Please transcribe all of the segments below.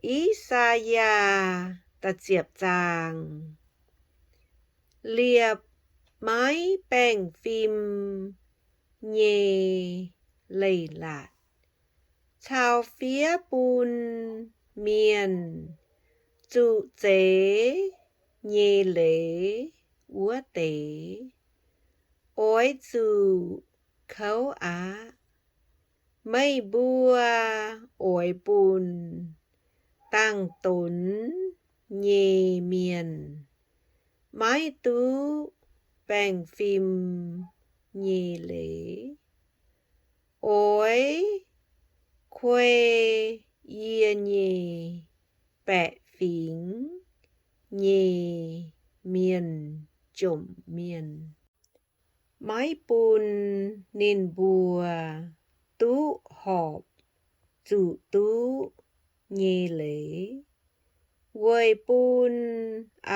I^saa^yaa da'ziepc zaang. Liepc maiv baengh fim nyei leiz-latc caux fiev bun mienh zuqc zeix nyei leiz wuov deix, oix zuqc kouv aqv. Meih mbuo oix bun dangh donx nyei mienh maiv duqv baengh fim nyei leiz. Oix kuei yie nyei baeqc fingx nyei mienh jomc mienh, maiv bun ninh mbuo duqv horpc zuqc duqv nyei leiz, weic bun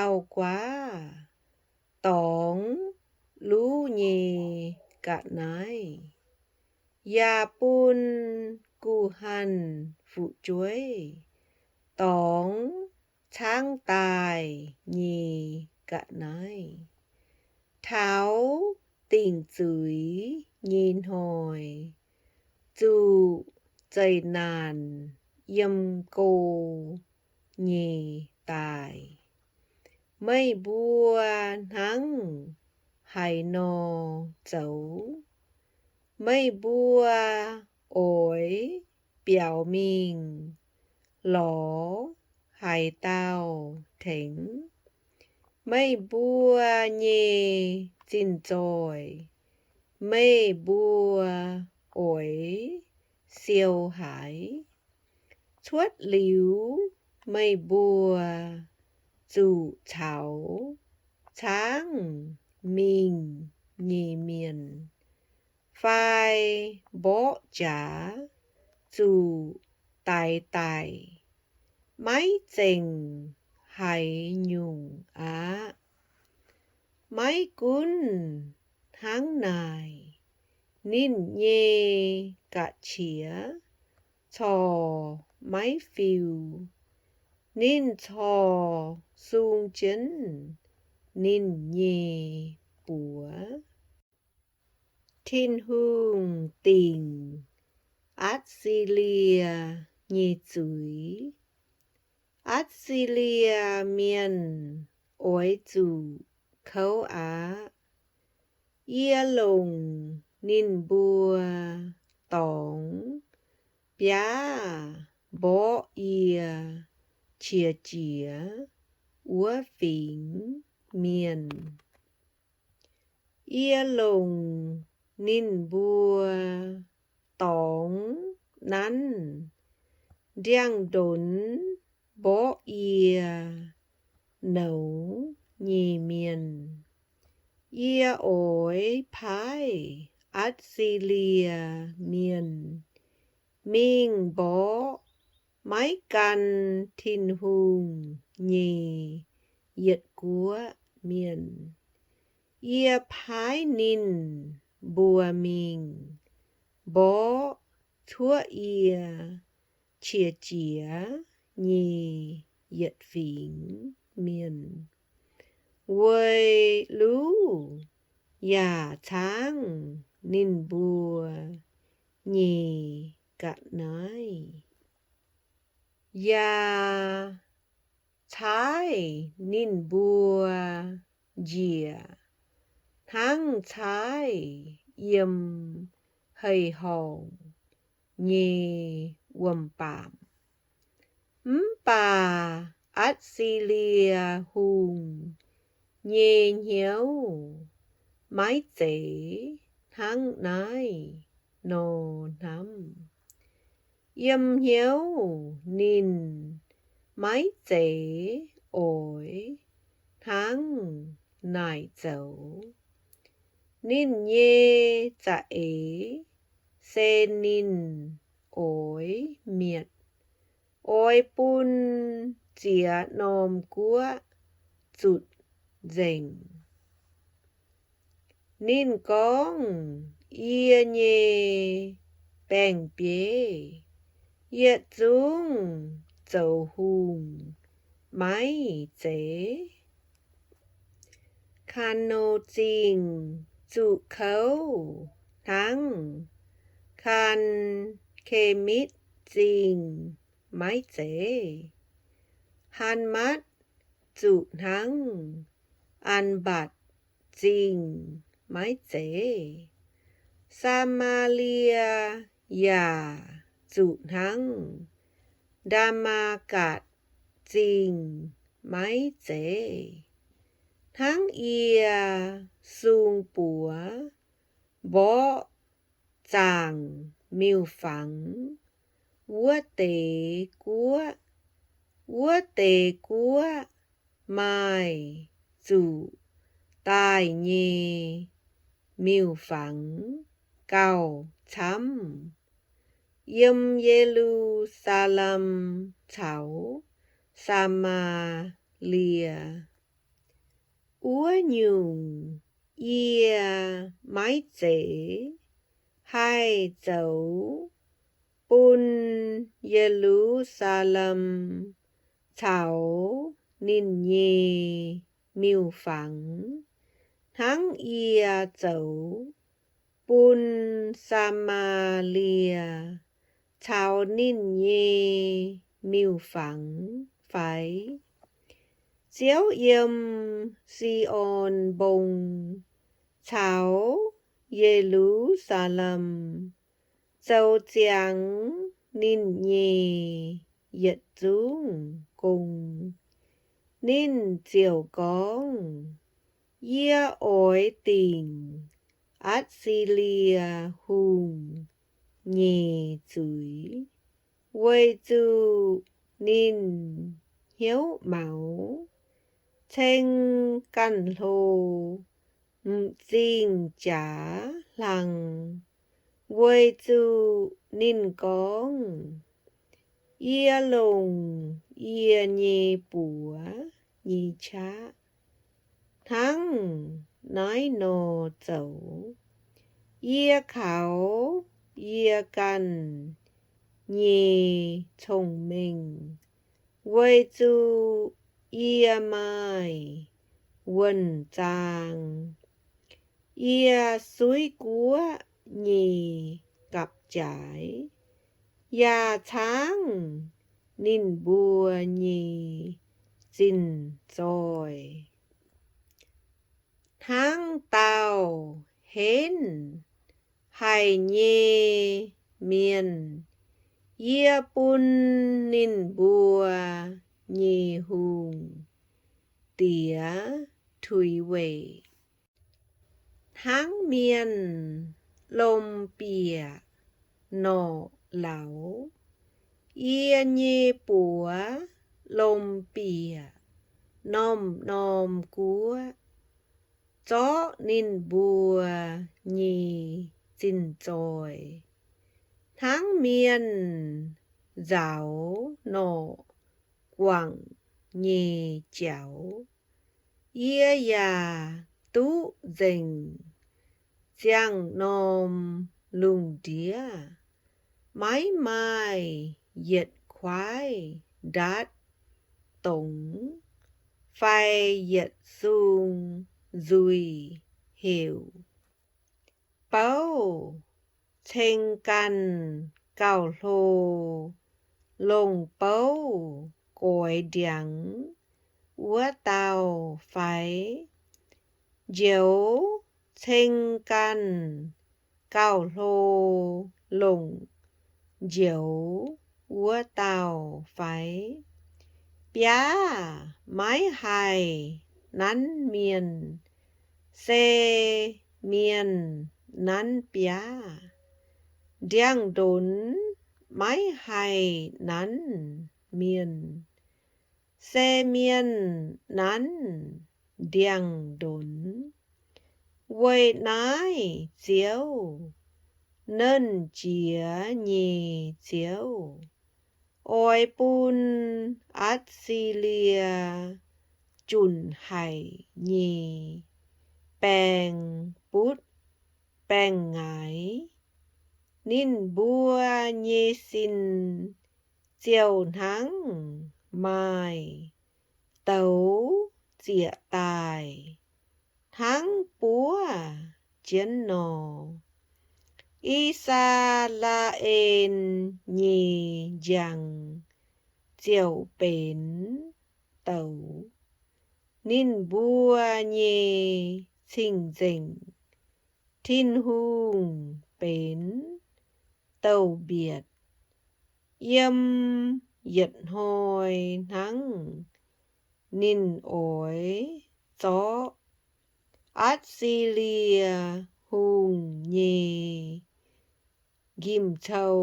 auv-guaav dorngx luv nyei ga'naaiv, yaac bun guh hanh fu'jueiv dorngx caangv daaih nyei ga'naaiv, taux dingc zuiz nyei hnoi zuqc zeqc naanc yiem go nyei daaih. Meih mbuo hnangv haaix nor zoux, meih mbuo oix biaux mingh lorz haaix dauh tengx? Meih mbuo nyei zinh zoih meih mbuo oix siou haaix? Cuotv liuz meih mbuo zuqc caux caangv mingh nyei mienh, fai mborqv jaax zuqc daix daic, maiv zengc haaix nyungc aqv. Maiv gunv hnangv naaic, ninh nyei ga'qiex corc maiv fiu. Ninh corc sung jienv ninh nyei buoz. Tin-Hungh dingc Atc^si^lie nyei zuiz. Atc^si^lie Mienh oix zuqc kouv aqv. Yie longc ninh mbuo dorngx biaav mborqv yie qiex jiez wuov fingx mienh. Yie longc ninh mbuo dorngx nanv ndiangx-ndonx mborqv yie nouz nyei mienh. Yie oix paaiv Atc^si^lie Mienh mingh mborqv maiv gan Tin-Hungh nyei yietc guoqv mienh. Yie paaiv ninh mbuo mingh mborqv cuoqv yie qiex jiez nyei yietc fingx mienh, weic luv yaac caangv ninh mbuo nyei ga'naaiv, yaac caaiv ninh mbuo njiec hnangv caaiv yiem hei-horngc nyei wuom-baamc. Mv baac Atc^si^lie Hungh nyei hnyouv maiv zeiz hnangv naaiv nor hnamv. Yiem hnyouv ninh maiv zeiz oix hnangv naaic zoux. Ninh nyei za'eix se ninh oix mietc, oix bun ziex norm guoqv zutc nzengc. Ninh gorngv, Yie nyei baeng-bieiv yietc zungv zoux hungh maiv zeiz? Kano Zingh zuqc kouv hnangv Kan^ke^mitv Zingh maiv zeiz? Hanmatv zuqc hnangv Anbatc Zingh maiv zeiz? Saa^maa^lie yaac zuqc hnangv Ndaa^maa^gatc Zingh maiv zeiz? Hnangv yie sung buoz mborqv zaangc miuc-fangx wuov deix guoqv, wuov deix guoqv maaih zuqc daaih nyei miuc-fangx gauh camv yiem Ye^lu^saa^lem caux Saa^maa^lie. Wuov nyungc, yie maiv zeiz haih zoux bun Ye^lu^saa^lem caux ninh nyei miuc-fangx hnangv yie zoux bun Saa^maa^lie caux ninh nyei miuc-fangx fai? Ziouv yiem Si^on Mbong caux Ye^lu^saa^lem zoux ziangx ninh nyei yietc zungv gong. Ninh ziouc gorngv, Yie oix dingc Atc^si^lie Hungh nyei zuiz, weic zuqc ninh hnyouv maux, ceng ganh hlo, m'zing jaax hlang, weic zuqc ninh gorngv, Yie longc yie nyei buoz nyei qaqv hnangv naaiv nor zoux. Yie kaux yie ganh nyei cong-mengh, weic zuqc yie maaih wuonh zaang. Yie suiv guoqv nyei gapv-jaaix, yaac caangv ninh mbuo nyei zinh zoih. Hnangv dauh henv haic nyei mienh, yie bun ninh mbuo nyei hungh diex tuix weic. Hnangv mienh lom bieqc norqc lauz, yie nyei buoz lom bieqc norm-norm guoqv, zorqv ninh mbuo nyei zinh zoih, hnangv mienh nzaaux norqc guangc nyei jaux. Yie yaac duqv nzengc ziangh norm lungh ndiev, maiv maaih yietc kuaaiv ndatv dongz fai yietc sung nzuih heuc, Bouv ceng ganh gauh hlo longc bouv goix ndiangx wuov dauh fai? Njoux ceng ganh gauh hlo longc njoux wuov dauh fai? Biaav maiv haih nanv mienh, se mienh nanv biaav. Ndiangx-ndonx maiv haih nanv mienh, se mienh nanv ndiangx-ndonx. Weic naaiv Ziouv, Nernh Jiex nyei Ziouv, oix bun Atc^si^lie Junc Haic nyei Baeng butv baengh ngaix. Ninh mbuo nyei sin ziouc hnangv maaih douz zieqc daaih hnangv buov jienv nor. I^saa^laa^en nyei njang ziouc benx douz. Ninh mbuo nyei cing-nzengc Tin-Hungh benx douz-mbietc. Yiem yietc hnoi hnangv ninh oix zorqv Atc^si^lie Hungh nyei njimv-cou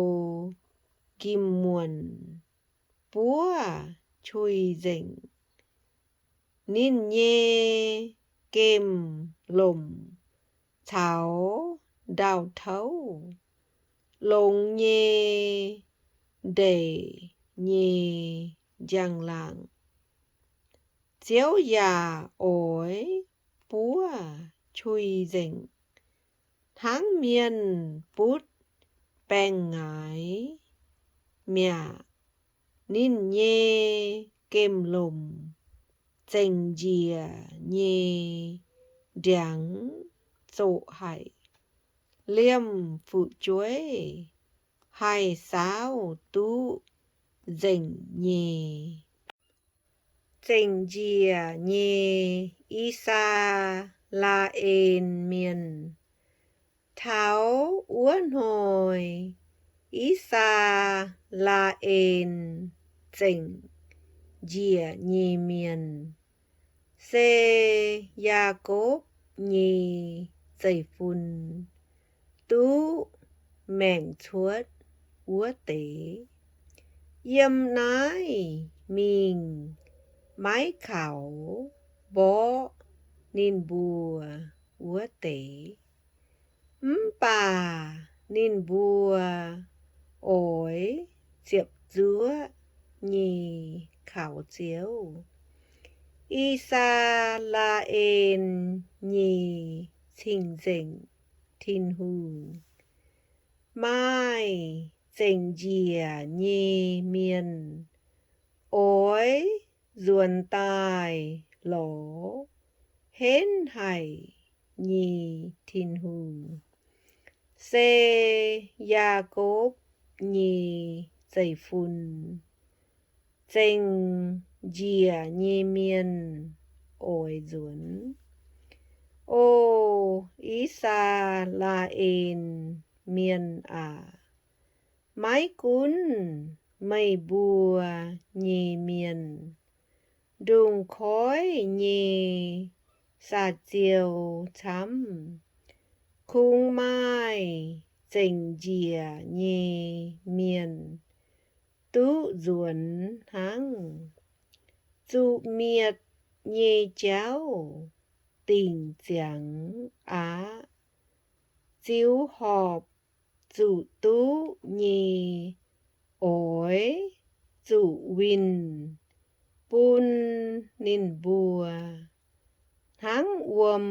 njimv-muonc buov qui-nzengc. Ninh nyei gemh-lomc caux ndau-touv longx nyei ndeic nyei njang-laangc, Ziouv yaac oix buov qui-nzengc hnangv mienh butv baengh ngaix mi'aqv. Ninh nyei gemh-lomc zengc njiec nyei ndiangx zoqc haic. Liemh fu'jueiv haih saauv duqv nzengc nyei. Zengc njiec nyei I^saa^laa^en Mienh. Taux wuov hnoi I^saa^laa^en Zengc Njiec Nyei Mienh, se Yaakopv nyei zeiv-fun duqv maengc cuotv wuov deix. Yiem naaiv mingh maiv kaux mborqv ninh mbuo wuov deix. Mv baac ninh mbuo oix ziepc zuoqv nyei kaux Ziouv, I^saa^laa^en nyei cing-nzengc Tin-Hungh. Maaih zengc njiec nyei mienh oix nzuonx daaih lorz henv haic nyei Tin-Hungh, se Yaakopv nyei zeiv-fun. Zengc njiec nyei mienh oix nzuonx. O I^saa^laa^en Mienh aac, maiv gunv meih mbuo nyei mienh, ndongc koiv nyei saa-ziou camv, kungx maaih zengc njiec nyei mienh duqv nzuonx hnangv. Zuqc mietc nyei jauv dingc ziangx aqv. Ziux horpc zuqc duqv nyei oix zuqc winh bun ninh mbuo, hnangv wuom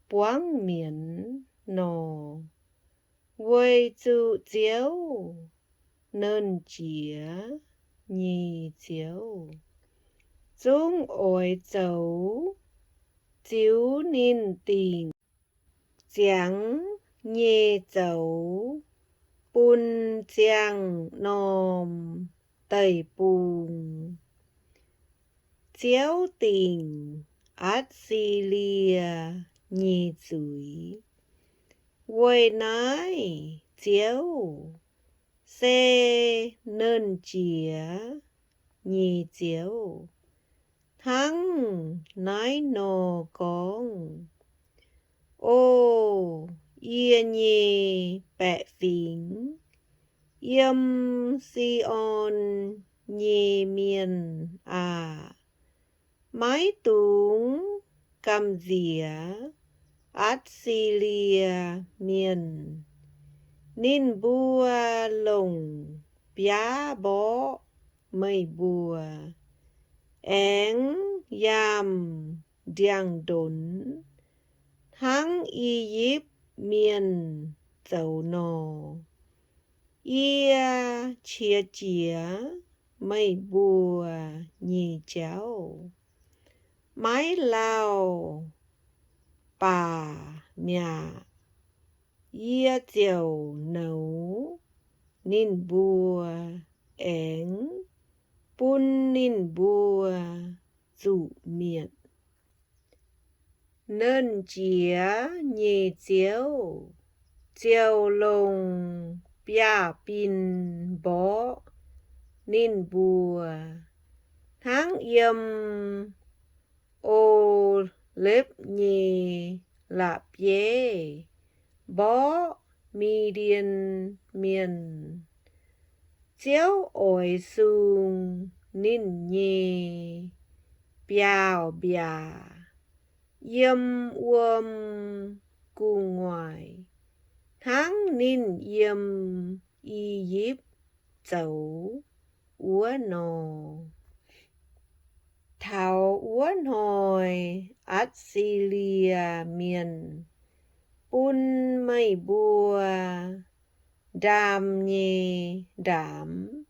buangv mienz nor, weic zuqc Ziouv, Nernh Jiex nyei Ziouv, zungv oix zoux ziux ninh dingc ziangx nyei zoux bun ziangh norm deic-bung. Ziouv dingc Atc^si^lie nyei zuiz. Weic naaiv Ziouv, se Nernh Jiex nyei Ziouv, hnangv naaiv nor gorngv, O yie nyei baeqc fingx, yiem Si^on nyei mienh aah! Maiv dungx gamh nziex Atc^si^lie Mienh. Ninh mbuo longc biaav mborqv meih mbuo, aengx yamh ndiangx-ndonx hnangv I^yipv Mienh zoux nor. Yie qiex jiez meih mbuo nyei jauv, maiv lauh baac mi'aqv. Yie ziouc nouz ninh mbuo, aengx bun ninh mbuo zuqc mietc. Nernh Jiex nyei Ziouv ziouc longc biaav-bin mborqv ninh mbuo, hnangv yiem O^lipv nyei la'bieiv mborqv Mi^ndien Mienh. Ziouv oix sung ninh nyei biauv-mbiaac yiem wuom gu'nguaaic, hnangv ninh yiem I^yipv zoux wuov nor. Taux wuov hnoi Atc^si^lie Mienh bun meih mbuo ndaam nyei ndaamv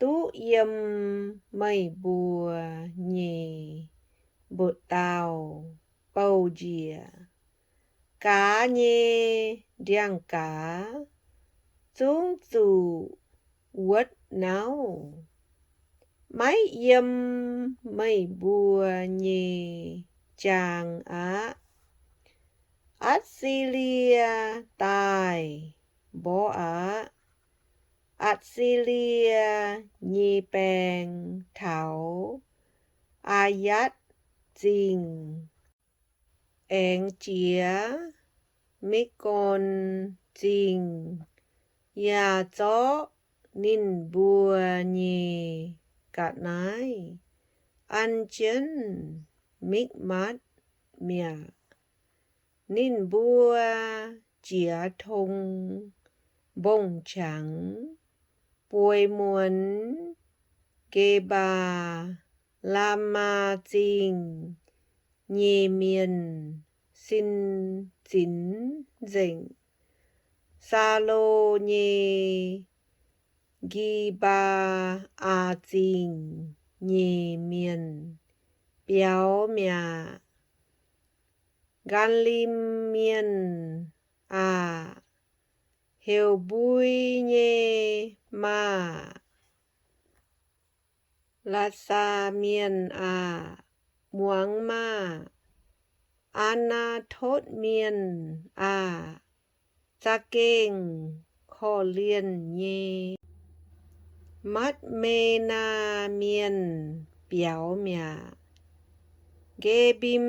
duqv yiem meih mbuo nyei mbu'dauh bouh njiec. Gaax nyei ndiangx-gaaz zungv zuqc wuotv nauv, maiv yiem meih mbuo nyei jaang aqv. Atc^si^lie daaih mborqv aqv. Atc^si^lie nyei baeng taux Aa^yatc Zingh, aengx jiex Mekgon Zingh, yaac zorqv ninh mbuo nyei ga'naaiv an jienv Mikmatv mi'aqv. Ninh mbuo jiez tong mbong-qangx bueix muonz Ngebaa, Laamaa Zingh nyei mienh sin zinx nzengc, Saulo nyei Ngi^mbaa^aa Zingh nyei mienh biaux mi'aqv. Nqaalim Mienh aah! Heuc mbui nyei maah! Laa^saa Mienh aah! Muangx maah! Aa^naa^totv Mienh aah! Za'gengh korv-lienh nyei. Matv^me^naa Mienh biaux mi'aqv. Nge^mbim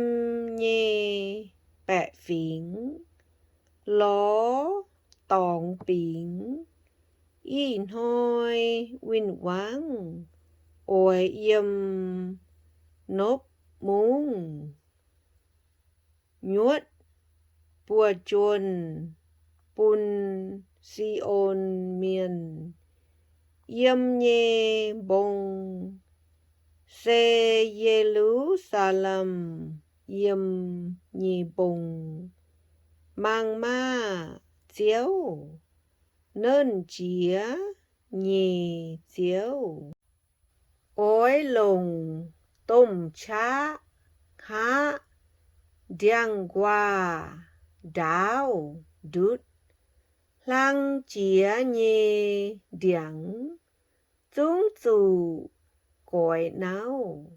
nyei baeqc fingx lorz dorngx bingx. Ih hnoi win-wangv oix yiem nopv mungv nyuotv buoz-juonh bun Si^on Mienh yiem nyei mbong, se Ye^lu^saa^lem yiem nyei mbong. Mangc maah! Ziouv, Nernh Jiex nyei Ziouv, oix longc domh qaqv hngaqv ndiangx-nquaah ndaauv ndutv. Hlang jiex nyei ndiangx zungv zuqc goix nauv.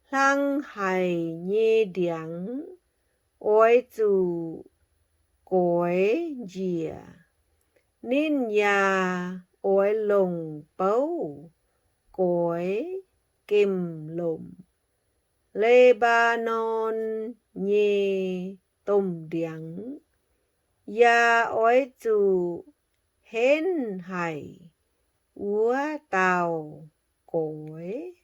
Hlang haic nyei ndiangx oix zuqc goix njiec. Ninh yaac oix longc bouv goix gemh lomc. Le^mbaa^norn nyei domh ndiangx yaac oix zuqc henv haic wuov dauh goix.